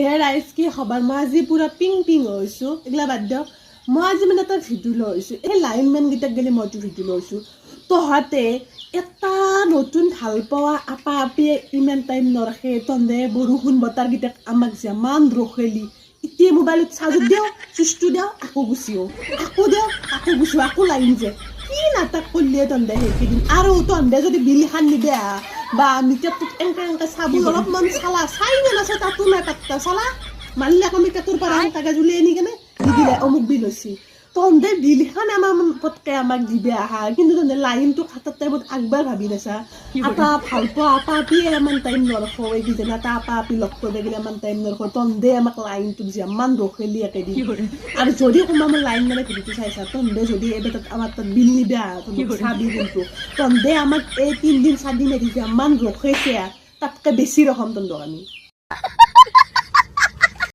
হে ৰাইজ, কি খবৰ? মই আজি পুৰা পিং পিং হৈছোঁ। এইগিলা বাদ দিয়ক, মই আজি মানে এটা ভিডিঅ' লৈ আহিছোঁ। এই লাইনমেনকেইটাক গ'লে মই এইটো ভিডিঅ' লৈছোঁ। তহঁতে এটা নতুন ভাল পোৱা আপা আপিয়ে ইমান টাইম নৰখে। তহঁতে বৰষুণ বতাৰকেইটাক আমাক যিমান ৰখেলি, এতিয়া মোবাইলত চাৰ্জত দিওঁ, চুইচটো দিওঁ, আকৌ গুচিও, আকৌ দিওঁ, আকৌ গুচিও, আকৌ লাইন যে কি নাটক কৰিলে তহঁতে সেইকেইদিন। আৰু তহঁতে যদি বিলখন নিদিয়া বা মিটাৰটোত এনেকে এনেকে চাবোন অলপমান চালা, চাই নে নাচা, তাতো নাই পাত্তা। চালা মাৰিলে আকৌ মিটাৰটোৰ পৰা এনেকে গাজুলি আনি কেনে দি দিলে, অমুক বিল হৈছে। তহঁতে বিলখন আমাৰ পটকে আমাক দিবে আহা, কিন্তু তহঁতে লাইনটো কাটাৰ টাইমত আগবাৰ ভাবি নাচা। এটা ভাল পোৱা আপা আপিয়ে ইমান টাইম নৰখ। এইকেইজন এটা আপা আপি লগ কৰিব গ'লে ইমান টাইম নৰখ। তহঁতে আমাক লাইনটোক যিমান ৰখেলি একেদিন। আৰু যদি কোনোবা মোৰ লাইন মানে ভিডিঅ'টো চাইছা, তহঁতে যদি এইবাৰ তাত আমাৰ তাত বিল নিদিয়া, তহঁতক চাবি। কিন্তু তহঁতে আমাক এই 3 দিন 4 দিন এৰি যিমান ৰখেছে, তাতকৈ বেছি ৰখাম তহঁতক আমি।